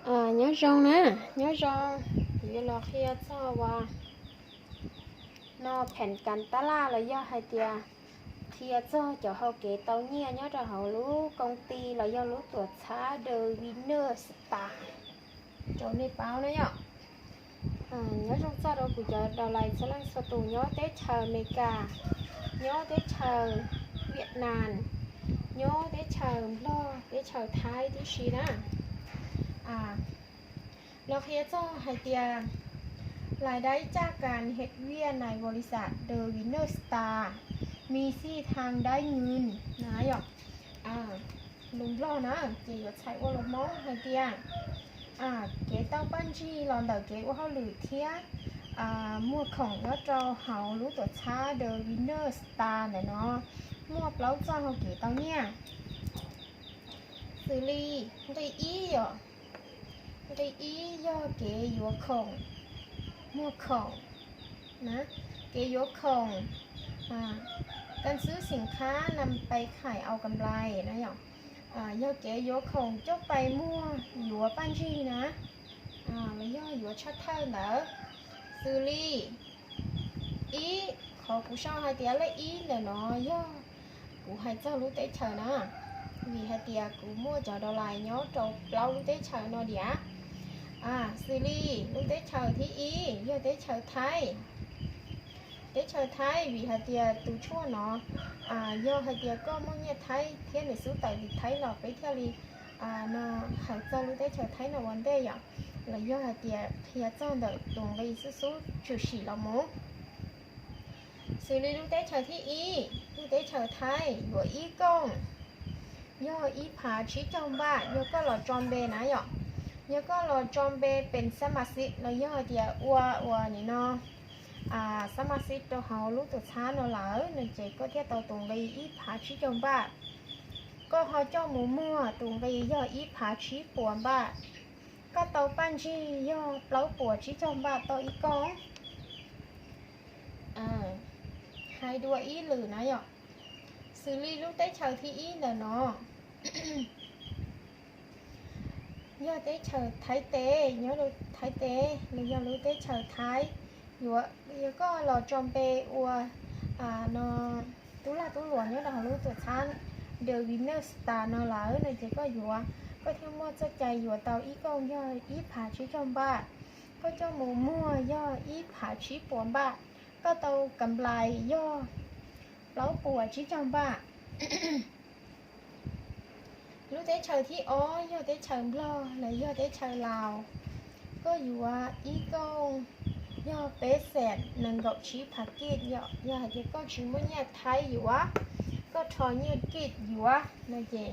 Nyob zoo na, nyob zoo, kuv yuav los qhia txog uas no pheem kas tab laj los yog hais tias qhia txog cov hau kev tau nyiaj nyob rau hauv lub koom ti los yog lub tuam txhab The Winner Star rau nej paub na yom. Nyob zoo txog rau kuv cov downline txhua leej txhua tus nyob teb chaws Amelikas, nyob teb chaws Vietnam, nyob teb chaws Nplog, teb chaws Thaib tib si na. Los qhia txog hais tias รายได้จากการเฮ็ดเวียกในบริษัท The Winner Star มีเส้นทางได้เงินนะ yom. Lus Nplog na ces yuav txhais ua lus Hmoob hais tias kev tau paj ntsig los ntawm kev ua hauj lwm thiab muag khoom nyob rau hauv lub tuam txhab The Winner Star ntawm no muaj plaub txoj hau kev tau nyiaj. Xws li nqi ib yom, nqi ib yog kev yuav khoom, muag khoom na, kev yuav khoom, căn cứสินค้านำไปขายเอากำไร na yom. Yog kev yuav khoom coj pais muag yuav paj ntsig na, los yog yuav tshaj thawj ntawd. Xws li ib, qhov kuv sau hais tias lej ib ntawm no yog kuv hais txog lub teb chaws na, vim hais tias kuv muaj cov downline nyob rau plaub lub teb chaws no diam. Xws li lub teb chaws thib ib yog teb chaws Thaib. Teb chaws Thaib vim hais tias tus tshuaj no yog hais tias koj muaj nyiaj Thaib thiab nws xub tawm li Thaib los peb thiaj li no hais txog lub teb chaws Thaib no ua ntej yom, los yog hais tias qhia txog ntawm tus nqi xub xub tshwm sim los mus. Xws li lub teb chaws thib ib, lub teb chaws Thaib yuav ib kooj yog ib phav tsib caug npaj yog koj los tso npe na yom. Yog koj los tso npe pes xab mas xib los yog hais tias ua ua nim no xab mas xib rau hauv lub tuam txhab no lawm no ces koj thiaj tau tus nqi ib phav tsib caug npaj. Koj ho coj mus muag tus nqi yog ib phav tsib puas npaj. Koj tau paj ntsig yog plaub puas tsib caug npaj tau ib kooj. Hais dua ib lwm na yom, xws li lub teb chaws thib ib ntawm no yog teb chaws Thaib teb, nyob rau Thaib teb los yog lub teb chaws Thaib, yuav, yog koj los tso npe ua no tub lag tub luam nyob rau hauv lub tuam txhab The Winner Star no lawm no ces koj yuav, koj thiaj muaj txoj cai yuav tau ib kooj yog ib phav tsib caug npaj. Koj coj mus muag yog ib phav tsib puas npaj, koj tau kam nplais yog plaub puas tsib caug npaj. Lub teb chaws thib ob yog teb chaws Nplog los yog teb chaws Laus, koj yuav ib kooj yog peb xees nees nkaum tsib phav kij yom. Yog hais tias koj tsis muaj nyiaj Thaib yuav, koj rho nyiaj kij yuav no ces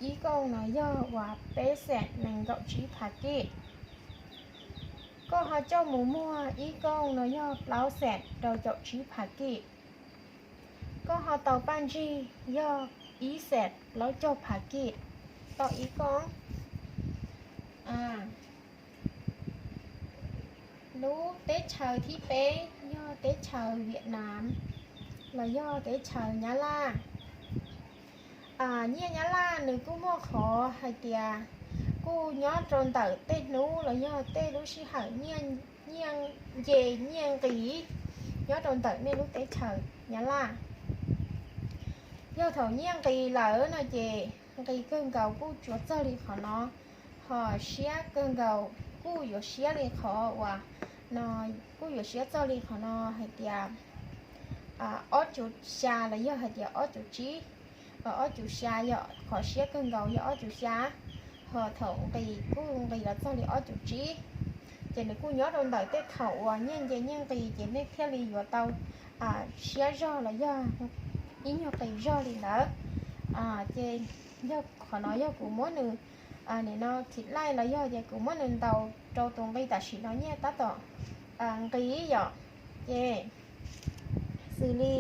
ib kooj no yog uas peb xees nees nkaum tsib phav kij. Koj ho coj mus muag ib kooj no yog plaub xees rau caum tsib phav kij. Koj ho tau paj ntsig yog ib xees plaub caug phav kij tau ib kooj. Lub teb chaws thib peb yog teb chaws Vietnam los yog teb chaws Nyab Laj. Nyiaj Nyab Laj nws kuj muaj qhov hais tias kuj nyob rau ntawm tej hnub los yog tej lub sij hawm nyiaj nce nyiaj nqis nyob rau ntawm nej lub teb chaws Nyab Laj. Yog thaum nyiaj nqis lawm no ces nqis kawg nkaus kuj tsuas txog li qhov no, ho siab kawg nkaus kuj yuav siab li qhov uas no, kuj yuav siab txog li qhov no hais tias ob cuv xya los yog hais tias ob cuv tsib. Ob cuv xya yog qhov siab kawg nkaus yog ob cuv xya, ho thaum nqis kuj nqis los txog li ob cuv tsib. Ces nws kuj nyob rau ntawm tej thaum uas nyiaj nce nyiaj nqis ces nej thiaj li yuav tau siab zog los yog ib nyuag qis zog li ntawd. Ces yog qhov no yog kuv muab nws nim no thim laij los yog tias kuv muab nws ntaus rau tus nqi tam sim no nyiaj tab tom nqis yom. Ces xws li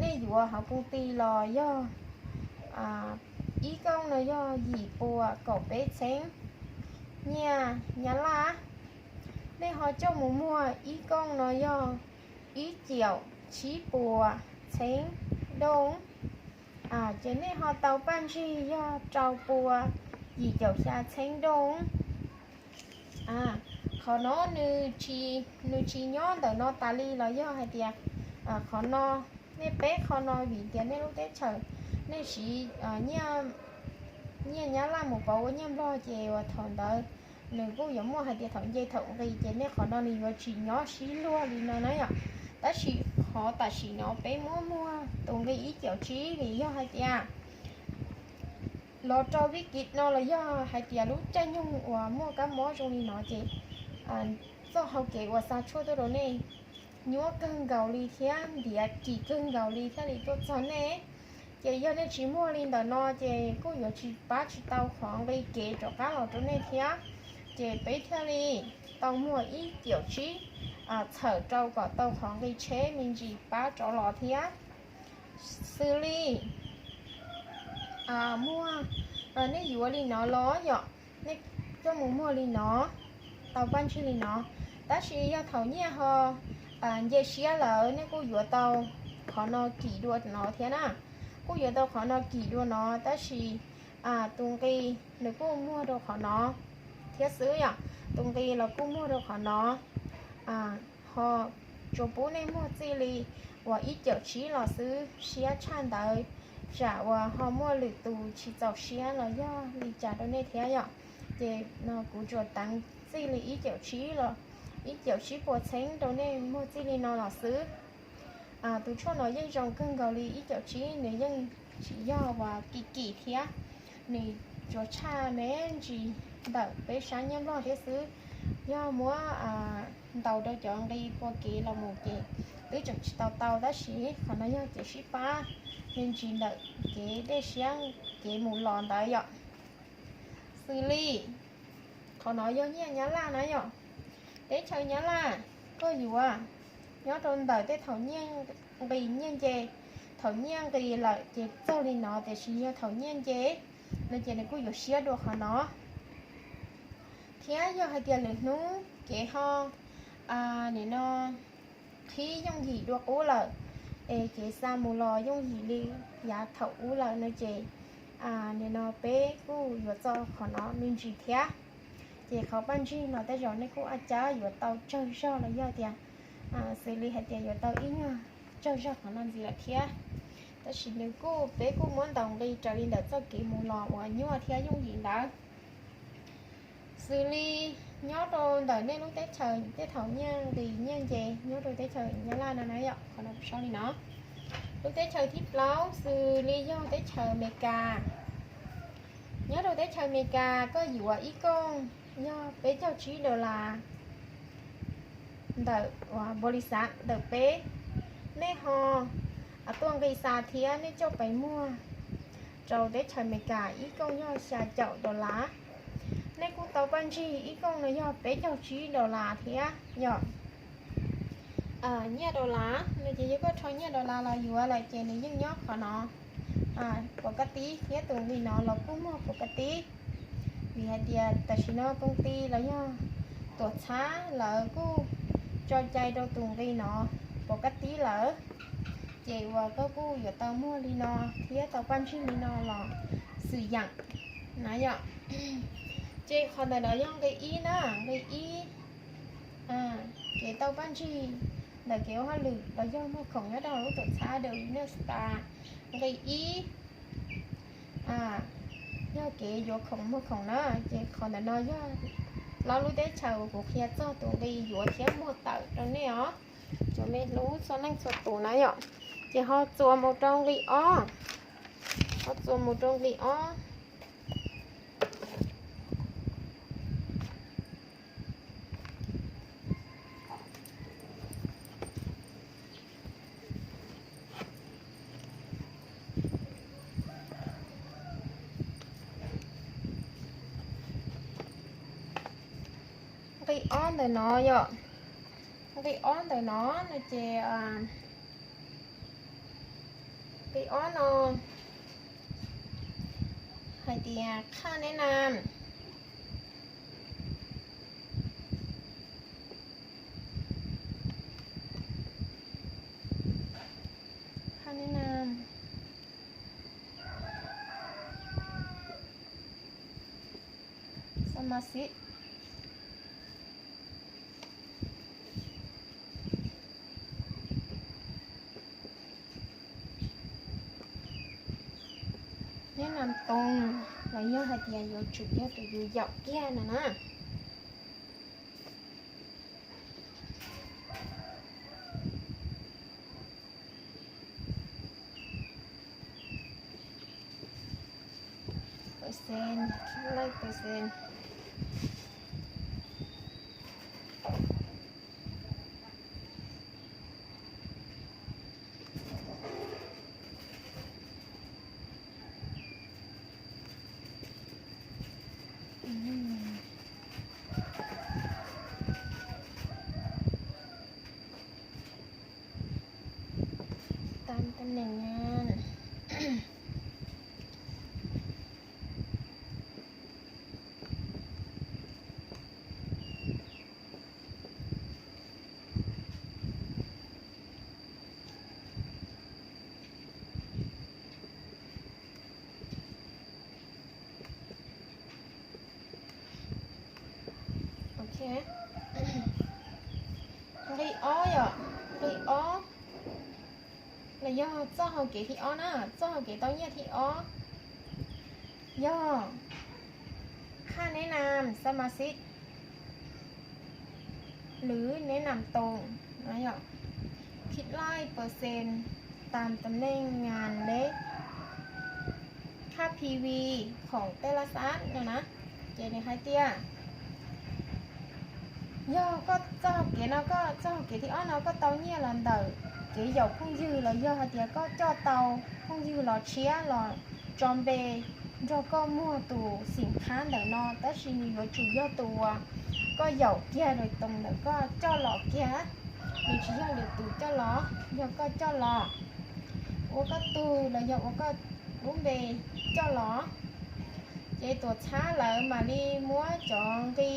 nej yuav hauv koom ti los yog ib kooj no yog yim puas kaum peb txheeb nyiaj Nyab Laj. Nej ho coj mus muag ib kooj no yog ib caum tsib puas txheeb dooj. Ces nej ho tau paj ntsig yog rau puas yim caum xya txheeb dooj. Qhov no nws tsis nyob ntawm no tas li los yog hais tias qhov no, nej peb qho no vim tias nej lub teb chaws nej siv nyiaj Nyab Laj mus pauv ua nyiaj Nplog ces uas thaum ntawd nws kuj yuav muaj hais tias thaum nce thaum nqis ces nej qhov no nws yuav tsis nyob sib luag li no na yom. Tab sis qhov tam sim no peb muab muag tus nqi ib caum tsib vim yog hais tias los rau vib kiv no los yog hais tias lub caij nyoog uas muaj kab mob zoo li no ces txoj hau kev uas xa tshuaj tuaj rau nej nyuaj kawg nkaus li thiab ntiav kim kawg nkaus li thiaj li tuaj txog nej. Ces yog nej tsis muag li ntawm no ces kuj yuav tsis pab tsis tau qhov nqi kev rov qab los rau nej thiab. Ces peb thiaj li tau muag ib caum tsib txhawm rau kom tau qhov nqi tsheb me ntsis pab rov los thiab. Xws li muag, nej yuav li no los yom, nej coj mus muag li no, tau paj ntsig li no. Tab sis yog thaum nyiaj ho nce siab lawm nej kuj yuav tau qhov no kim dua no thiab na. Kuj yuav tau qhov no kim dua no tab sis tus nqi nws kuj muag rau qhov no thiab xwb yom. Tus nqi los kuj muag rau qhov no, ho tsuas pub nej muag txij li uas ib caum tsib los xwb, siab tshaj ntawd tsam uas ho muaj lwm tus tsis txaus siab los yog li cas rau nej thiab yom. Ces no kuv tsuas teev txij li ib caum tsib los ib caum tsib puas txheeb rau nej muag txij li no los xwb. Tus tshuaj no yeej zoo kawg nkaus li, ib caum tsib nws yeej tsis yog uas kim kim thiab, nws tsuas tshaj me ntsis ntawm peb sab nyiaj Nplog thiab xwb. Yog muab ntaus rau cov nqi pua kev los mus ces twb tseem tsis tau tau, tab sis qhov no yog kev sib pab me ntsis ntawm kev dej siab kev mus los ntawd yom. Xws li qhov no yog nyiaj Nyab Laj na yom. Teb chaws Nyab Laj koj yuav nyob rau ntawm tej thaum nyiaj nqis nyiaj nce, thaum nyiaj nqis lawm ces txog li no, tiam sis yog thaum nyiaj nce no ces nws kuj yuav siab dua qhov no. Thiab yog hais tias lwm hnub kev ho nim no qhib yooj yim dua qub lawm, es kev xa mus los yooj yim li yav thaum ub lawm no ces nim no peb kuj yuav txo qhov no me ntsis thiab. Ces qhov paj ntsig no tej zaum nej kuj a cab yuav tau tsawg zog los yog tias xws li hais tias yuav tau ib nyuag tsawg zog qhov no ntxiv lawm thiab. Tab sis nws kuj, peb kuj muab ntaus nqi raws li ntawm txoj kev mus los uas nyuaj thiab yooj yim ntawd. Xws li nyob rau ntawm nej lub teb chaws tej thaum nyiaj nqis nyiaj nce nyob rau teb chaws Nyab Laj no na yom, qhov no kuv sau li no. Lub teb chaws thib plaub xws li yog teb chaws Amelikas. Nyob rau teb chaws Amelikas koj yuav ib kooj yog peb caug tsib dollar ntawm npaus lis xav ntawm peb. Nej ho tuaj nqi xa thiab nej coj pais muag rau teb chaws Amelikas ib kooj yog xya caum dollar. Nej kuj tau paj ntsig ib kooj no yog peb caug tsib dollar thiab yom. Nyiaj dollar no ces yog koj rho nyiaj dollar los yuav lawm ces nws yeej nyob qhov no pov ka tib thiab tus nqi no los kuj muag pov ka tib. Vim hais tias tam sim no koom ti los yog tuam txhab lawv kuj tso cai rau tus nqi no pov ka tib lawm, ces uas koj kuj yuav tau muag li no thiab tau paj ntsig li no los xwm yam na yom. Ces qhov ntawm no yog nqi ib na, nqi ib. Kev tau paj ntsig ntawm kev ua hauj lwm los yog muag khoom nyob rau hauv lub tuam txhab The Winner Star. Nqi ib yog kev yuav khoom muag khoom na. Ces qhov ntawm no yog plaub lub teb chaws uas kuv qhia txog tus nqi yuav thiab muag tawm rau nej os, cov me hlub txhua leej txhua tus na yom. Ces ho txuas mus rau nqi ob, ho txuas mus rau nqi ob. Nqi ob ntawm no yom, nqi ob ntawm no no ces nqi ob no hais tias khaj neb na, khaj neb na. Xab mas xib, neb nam toos, los yog hais tias yuav tsum yog tus yus yaum kiag no na. Percent, khib laij percent. Tam tam nees ngan. Ok, nqi ob yom, nqi ob los yog txoj hau kev thib ob na, txoj hau kev tau nyiaj thib ob yog khaj neb nam xab mas xib หรือ neb nam toos no yom, khib laij percent tam tam neej ngan leb khaj P V khoom tej laj xab no na. Ces nws hais tias yog koj txoj hau kev no, koj txoj hau kev thib ob no koj tau nyiaj los ntawm kev yaum phooj ywg los yog hais tias koj coj tau phooj ywg los tshiab los tso npe nrog koj muag tus xim khab ntawm no, tab sis nws yuav tsum yog tus uas koj yaum kiag rau toos ntawm koj coj los kiag. Nws tsis yog lwm tus coj los, yog koj coj los ua koj tug los yog ua koj lub npe coj los. Ces tuam txhab lawv mam li muab cov nqi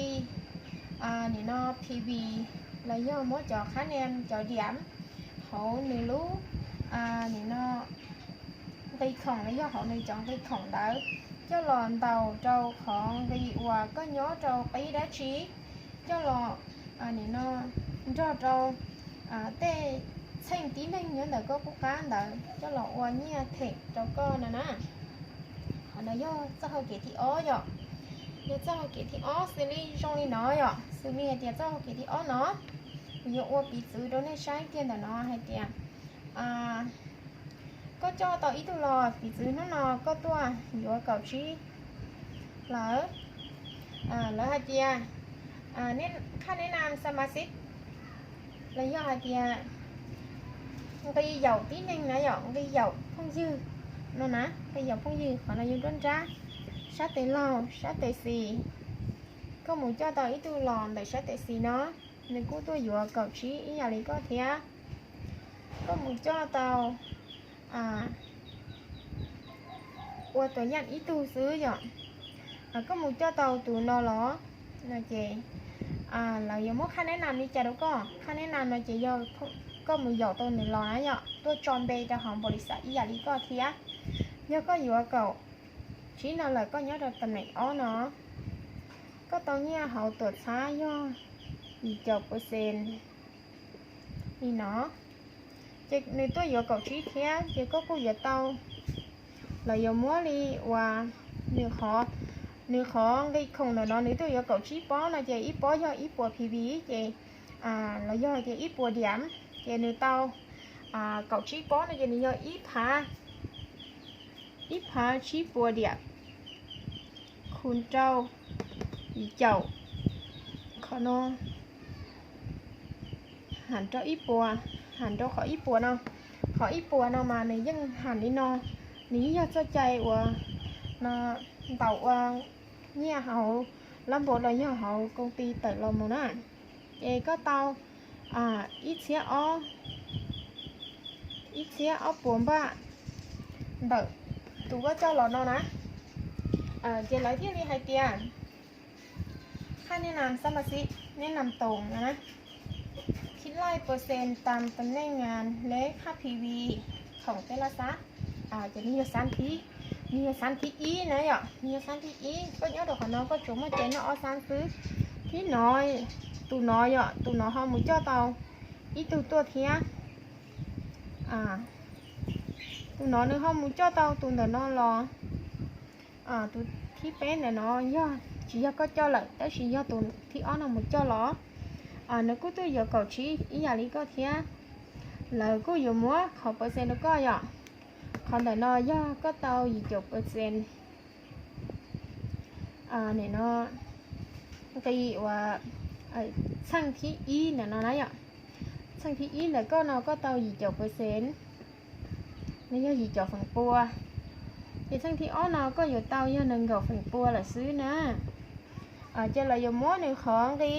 nim no P V los yog muab cov khab nem cov diam hauv nws lub nim no nqi khoom los yog hauv nws cov nqi khoom ntawd coj los ntaus rau qhov nqi uas koj nyob rau qib dab tsi, coj los nim no nrog rau tej txheej tib neeg nyob ntawm koj qub qab ntawd coj los ua nyiaj them rau koj no na. Qhov no yog txoj hau kev thib ob yom. Yog txoj hau kev thib ob xws li zoo li no yom, xws li hais tias txoj hau kev thib ob no, kuv yuav ua piv txwv rau nej saib kiag ntawm no hais tias koj coj tau ib tug los piv txwv hnub no koj tuaj yuav kaum tsib lawm, lawv hais tias khaj neb nam xab mas xib los yog hais tias nqi yaum tib neeg na yom, nqi yaum phooj ywg no na, nqi yaum phooj ywg qhov no yog nruab nrab sab tes laug sab tes xis. Koj mus coj tau ib tug los ntawm sab tes xis no, nws kuj tuaj yuav kaum tsib ib yam li koj thiab. Koj mus coj tau ua tuam yam ib tug xwb yom, koj mus coj tau tus no los no ces lawv yuav muab khaj neb nam li cas rau koj. Khaj neb nam no ces yog koj mus yaum tau nws los na yom, tuaj tso npe rau hauv npaum li xav ib yam li koj thiab. Yog koj yuav kaum tsib no lawm koj nyob rau tam neem ob no, koj tau nyiaj hauv tuam txhab yog yim caum percent li no. Ces nws tuaj yuav kaum tsib thiab ces koj kuj yuav tau, lawv yuav muab li uas nws qhov, nws qhov nqi khoom ntawm no nws tuaj yuav kaum tsib pob no ces ib pob yog ib puas P V ces los yog hais tias ib puas diam, ces nws tau kaum tsib pob no ces nws yog ib phav, ib phav tsib puas diam khu rau yim caum. Qhov no ham rau ib puas, ham rau qhov ib puas no. Qhov ib puas no mas nws yeej ham li no, nws yeej yog txoj cai uas no ntaus ua nyiaj hauv lab npau los yog hauv koo ti tawm los mus na. Ces koj tau ib txhiab ob, ib txhiab ob puas npaj ntawm tus koj coj los no na. Ces lawv thiaj li hais tias khaj neb nam xab mas xib, neb nam toos no na, khib laij percent tam tam neej ngan leb khaj P V khoom tej laj xab, ces nws yog xab phib. Nws yog xab thib ib na yom, nws yog xab thib ib, koj nyob rau qhov no koj tsuas muaj ces noj ob xab xwb. Thib no, tus no yom, tus no ho mus coj tau ib tug tuaj thiab. Tus no nws ho mus coj tau tus ntawm no los. Tus thib peb ntawm no yog tsis yog koj coj lawm, tab sis yog tus thib ob no mus coj los. Nws kuj tuaj yuav kaum tsib ib yam li koj thiab. Lawv kuj yuav muab qhov percent rau koj yom. Qhov ntawm no yog koj tau yim caum percent. Nim no nqi uas txheej thib ib ntawm no na yom, txheej thib ib ntawm koj no koj tau yim caum percent, nws yog yim caum feem pua. Ces txheej thib ob no koj yuav tau yog nees nkaum feem pua lawm xwb na. Ces lawv yuav muab nws qhov nqi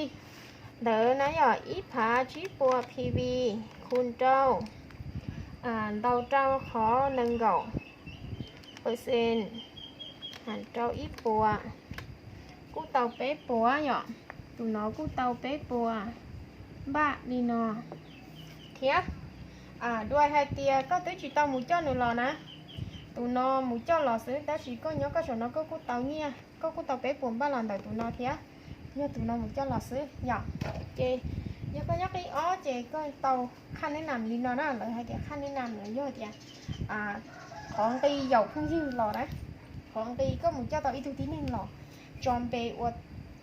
ntawd na yom, ib phav tsib puas P V khu rau, ntaus rau qhov nees nkaum percent, hais rau ib puas, kuj tau peb puas yom. Tus no kuj tau peb puas npaj li no thiab. Dua hais tias koj twb tsis tau mus coj nws los na, tus no mus coj los xwb, tab sis koj nyob koj saum no koj kuj tau nyiaj, koj kuj tau peb puas npaj los ntawm tus no thiab. Yog tus no mus coj los xwb yom. Ces yog koj nyob qib ob ces koj tau khaj neb nam li no na, lawv hais tias khaj neb nam no yog tias qhov nqi yaum phooj ywg los na, qhov nqi koj mus coj tau ib tug tib neeg los tso npe ua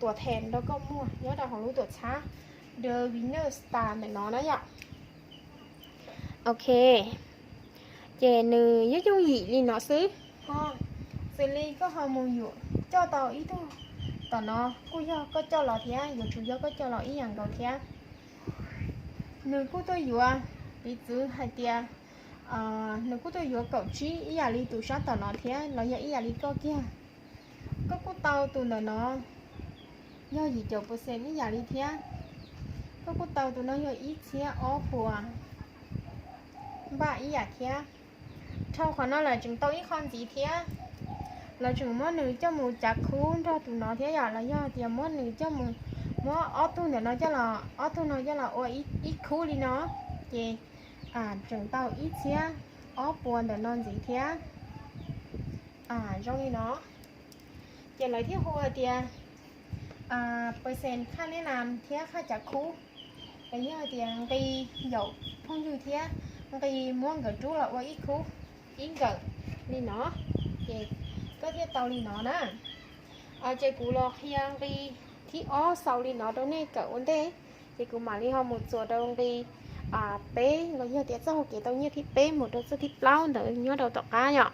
tuam them rau koj muag nyob rau hauv lub tuam txhab The Winner Star ntawm no na yom. Ok, ces nws yooj yooj yim li no xwb. Xws li koj ho mus yuav coj tau ib tug tom no kuj yog koj coj los thiab, yuav tsum yog koj coj los ib yam nkaus thiab. Nws kuj tuaj yuav, piv txwv hais tias nws kuj tuaj yuav kaum tsib ib yam li tus sab tom no thiab los yog ib yam li koj kiag. Koj kuj tau tus ntawm no yog yim caum percent ib yam li thiab. Koj kuj tau tus no yog ib txhiab ob puas npaj ib yam thiab. Dhau qhov no lawm tseem tau ib qho ntxiv thiab. Lawv tseem muab nws coj mus cav khub nrog tus no thiab yom, los yog tias muab nws coj mus, muab ob tug ntawm no coj los, ob tug no coj los ua ib khub li no, ces tseem tau ib txhiab ob puas ntawm no ntxiv thiab. Zoo li no, ces lawv thiaj hu hais tias percent khaj neb nam thiab khaj cav khub, los yog tias nqi yaum phooj ywg thiab nqi muab nkawd rub los ua ib khub ib nkawm li no, ces koj thiaj tau li no na. Ces kuv los qhia nqi thib ob xaus li no rau nej kawm ua ntej, ces kuv mam li ho mus txuas rau nqi peb los yog tias txoj hau kev tau nyiaj thib peb mus rau txoj thib plaub ntawd nyob rau tom qab yom.